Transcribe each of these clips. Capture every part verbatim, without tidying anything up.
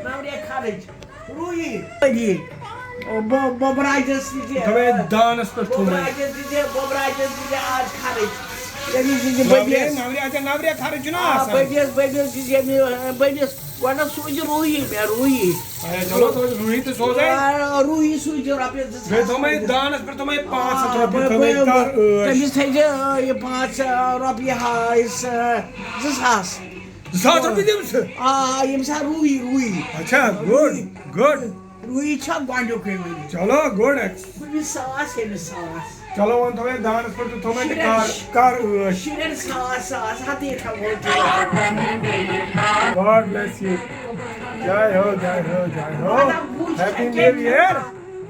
نمرے خرٕچ، روٗہی، بٔدی، بۄ-، بۄبراجس تہِ دِ، تھوٚومَے دانَس پٮ۪ٹھ تھوٚومَے۔ بۄبراجس تہِ دِ، بۄبراجس تہِ دِ آز خرٕچ۔ ییٚمِس تہِ دِ نمرے، بٔدِس۔ نمرے، اچھا، نمرے خرٕچ چھُنہ آ، آسان۔ بٔدِس، بٔدِس دِ ییٚمہِ، بٔدِس۔ گۄڈٕ سوٗزِ روٗہی مےٚ، روٗہی۔ اچھا، چلو، تھوٚو روٗہی تہِ سوزَے۔ آ، روٗہی سوٗزِ رۄپیَس زٕ ساس۔ بیٚیہِ تھوٚومَے دانَس پٮ۪ٹھ تھوٚومَے پانٛژھ ہَتھ آ، رۄپیہِ، بہٕ، تھوٚومَے بہٕ، کَر ٲش۔ تٔمِس تھٲیزِ، آ، یہِ پانٛژھ، آ، رۄپیہِ ہا، یُس، آ، زٕ ساس۔ زٕ ساس رۄپیہِ دِم ژٕ؟ آ، ییٚمہِ ساتہٕ روٗہی، روٗہی۔ اچھا، good، good۔ روٗہی چھا گۄڈٕنیُکُے ؤری؟ چلو، good۔ بہٕ دِمہٕ ساس، ییٚمِس ساس۔ چلو، وۄنۍ تھوٚومَے دانَس پٮ۪ٹھ تہٕ تھوٚومَے تہٕ شُرٮ۪ن، کَر، کَر ٲش۔ شُرٮ۪ن ساس، ساس، ہَتٕے تھاوو تیٚلہِ۔ God bless you۔ جاے ہو، جاے ہو، جاے ہو۔ مطلب، وُچھ، Happy New Year۔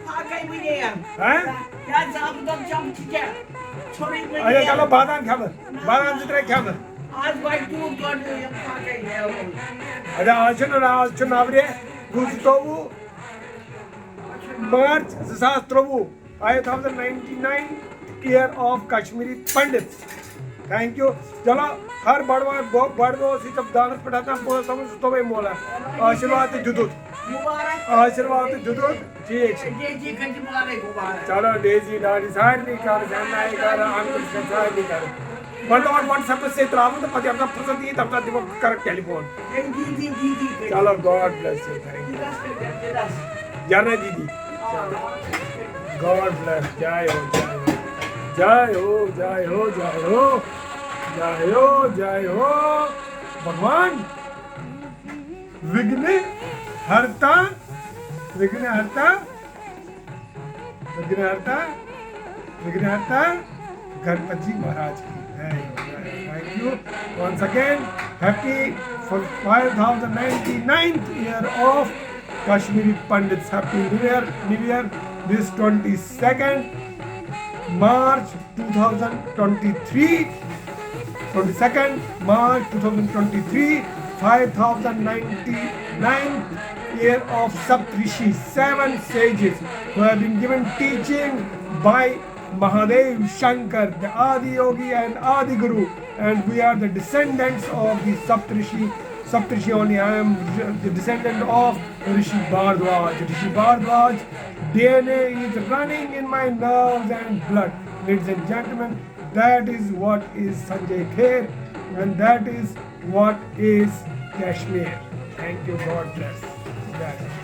پھاکَے وٕنہِ یَن۔ ہہ؟ یا زامہٕ دۄد چَمچہٕ کیٛاہ؟ ژھوٚرُے وٕنہِ اچھا، یَن۔ چلو، بادام کھٮ۪مہٕ۔ بادام زٕ ترٛےٚ کھٮ۪مہٕ۔ آز واتہِ تیوٗت دۄد، یِم پھاکَے یَن۔ اچھا، آز چھُنہٕ، آز چھُ نَو رٮ۪تھ، گوٚو زٕتووُہ مارچ زٕ ساس ترٛوٚوُہ، five thousand ninety-nine year of Kashmiri Pandits۔ Thank you۔ چلو، ہر بڑوار بو-، بڑوار اوس یہِ دانَس پٮ۪ٹھ آسان، بہٕ اوسُس تھوٚومُت سُہ تھوٚومَے مولا۔ آشیٖرواد تہِ دیُتُتھ۔ مُبارک۔ آشیٖرواد تہِ دیُتُتھ۔ ٹھیٖک چھُ۔ ڈے جی کھٔتۍ مُبارک، مُبارک۔ چلو، ڈیزی ڈاڈی سارنٕے کَرٕ، زٮ۪نٛدٕ آیہِ کَرٕ، اَنکٕل چھِ سارنٕے کَرٕ۔ وۄنۍ تھاوَن WhatsApp-َس سۭتۍ ترٛاوُن تہٕ پَتہٕ ییٚمہِ ساتہٕ فرصت یِیہِ، تَمہِ ساتہٕ دِمو، کَرَکھ ٹیلی فون۔ ہے، دی، دی، دی، دی کٔرِتھ۔ چلو، God bless you، thank you۔ دِلَس پٮ۪ٹھ، دِلَس۔ جانا دیدی۔ آ۔ God bless، جاے ہو، جاے ہو۔ جاے ہو، جاے ہو، جاے ہو۔ جاے ہو، جاے ہو۔ بھگوان، وگھن ہرتا، وگھن ہرتا۔ وگھنہرتا، وگھنہرتا، گنپتی مہاراج کی J. Thank you once again. Happy for five thousand ninety-ninth year of Kashmiri Pandits. Happy New Year, New Year. This twenty-second March two thousand twenty-three. Twenty-second March two thousand twenty-three, five thousand ninety-ninth year of Saptarishi, seven sages who have been given teaching by Mahadev Shankar, the Adi Yogi and Adi Guru, and we are the descendants of the Saptarishi. Saptarishi only, I am the descendant of Rishi Bhardwaj. Rishi Bhardwaj D N A is running in my nerves and blood. Ladies and gentlemen, that is what is Sanjay Kher, and that is what is Kashmir. Thank you, God bless. Jai Hind.